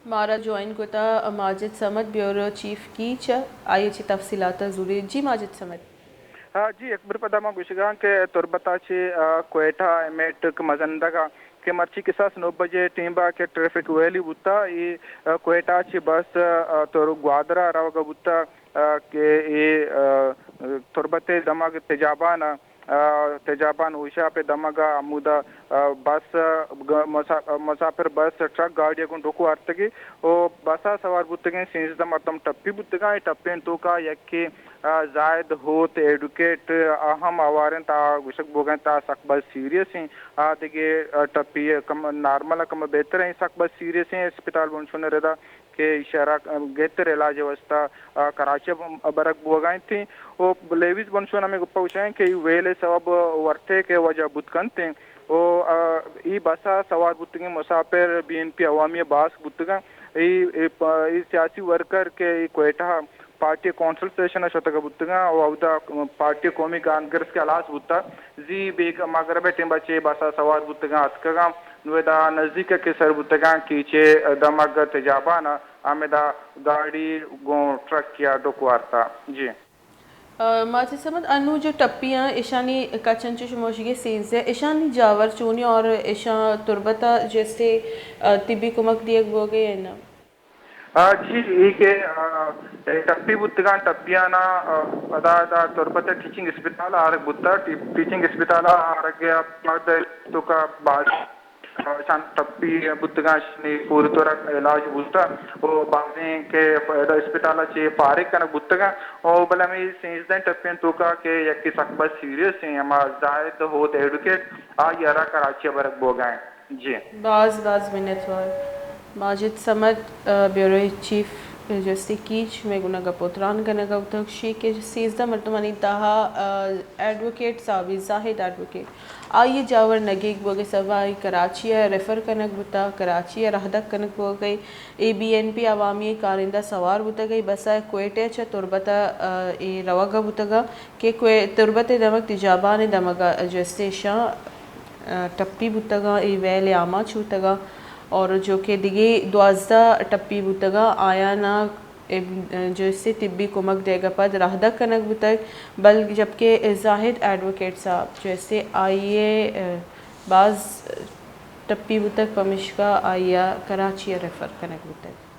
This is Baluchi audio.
مارا جوائن کتا ماجد صمد، بیورو چیف کیچ، آئی چی تفصیلات زوری۔ جی ماجد صمد۔ ہاں جی، اکبر پدا ما گوشگاں کہ تربت ء چہ، آ، کوئٹہ ء میٹرک مزندگ ء کہ مرچی کساس نو بجے ٹیم ء کہ ٹریفک ویلی بوتا، ای، آ، کوئٹہ ء چہ بس، آ، تر گوادر ء روگ ء بوتا، آ، کہ ای، آ، تربت ء دمگ تجابان ء، آ، تجابان ہوشاپ ء دمگ ء ہمودا، آ، بس، آ، گ-، مسا-، مسافر بس ٹرک گاڑی ء گوں ڈک وارتگی و بس ء سوار بوتگیں سیزدہ مردم ٹپی بوتگاں۔ اے ٹپیں توکا یکے آ، زاہد ہوت ایڈوکیٹ، آ ہم ہوار انت، آ گوشگ بوگ ء انت آ سک باز سیریس ایں۔ آ دگہ، آ، ٹپی ء کم نارمل ء کم بہتر ایں، سک باز سیریس ایں۔ اسپتال بنشون ء ردا کہ ایشرا گہتر علاج ء واستہ، آ، کراچی ء برگ بوگ ء انت۔ و لیویز بنشون ہمے گپ ء گوشگ ء انت کہ اے ویل ء سبب ورتیک ء وجہ بوت کنت انت۔ و، آ، اے بس ء سوار بوتگیں مسافر بی این پی عوامی ء باسک بوتگ انت۔ اے، اے پ-، اے سیاسی ورکر کہ اے کوئٹہ ء پارٹی ء کونسل سیشن ء شتگ بوتگاں و اودا پارٹی ء قومی کانگریس کہ ہلاس بوتگ، زی بیگ مغرب ء ٹیم ء چہ بس ء سوار بوتگاں اتکگاں، نوں ادا نزیک ء کہ سر بوتگاں کیچ ء دمگ تجابان ء ہمدا گاڑی گوں ٹرک ء ڈک وارتا۔ جی۔ آ، ماجد صمد، انو جو ٹپی آں، اشانی کچ انچو شما گوشگے سیزدہ، اشانی جاور چونی اور اشاں تربت ء جیسے، آ، طبی کمک دیگ بوگے یا نہ؟ آ، جی، اے کہ، آ، اے ٹپی بوتگاں، ٹپیانا، آ، ادا، ادا تربت ء ٹیچنگ اسپتال ء آرگ بوتا، ٹی-، ٹیچنگ اسپتال ء آرگ ء پد توکا باز، آ، شان ٹپی بوتگاں، شانی پوری طور علاج بوتا، و بازیں کہ ادا اسپتال ء چہ فارغ کنگ بوتگاں، و بلے ہمیں سیزدہ ٹپی توکا کہ یکی سک بس سیریس ہیں، ہما زاہد ہوت ایڈوکیٹ، آئی ء را کراچی ء برگ بوگا ہیں۔ جی۔ باز باز منتوار ماجد صمد، آ، بیورو چیف جسٹس کیچ مئے گونا گپ و تران کنگا بوتگ، گشی کہ سیزدہ مردمانی تہا، آ، ایڈوکیٹ صاحبی زاہد ایڈوکیٹ آئی جاور نگیگ بوگے سبا آئی کراچی ء ریفر کنگ بوتا، کراچی ء رہدک کنگ بوگے اے بی این پی عوامی کارندہ سوار بوتگ، اے بس ء کوئٹہ چہ تربت ء، آ، اے روگ ء بوتگ کہ کوئ-، تربت ء دمگ تجابان ء دمگ ء جسٹس ٹپی بوتگاں، اے ویل ء آماچ بوتگاں اور جو کہ دگہ دوازدہ ٹپی بوتگاں، آیانا جو اسے طبی کمک دیگ ء پد رہدک کنگ بوتگ، بل جبکہ زاہد ایڈوکیٹ صاحب جو اسے آئی ء باز ٹپی بوتگ، پمیشکا آئی ء کراچی ء ریفر کنگ بوتگ۔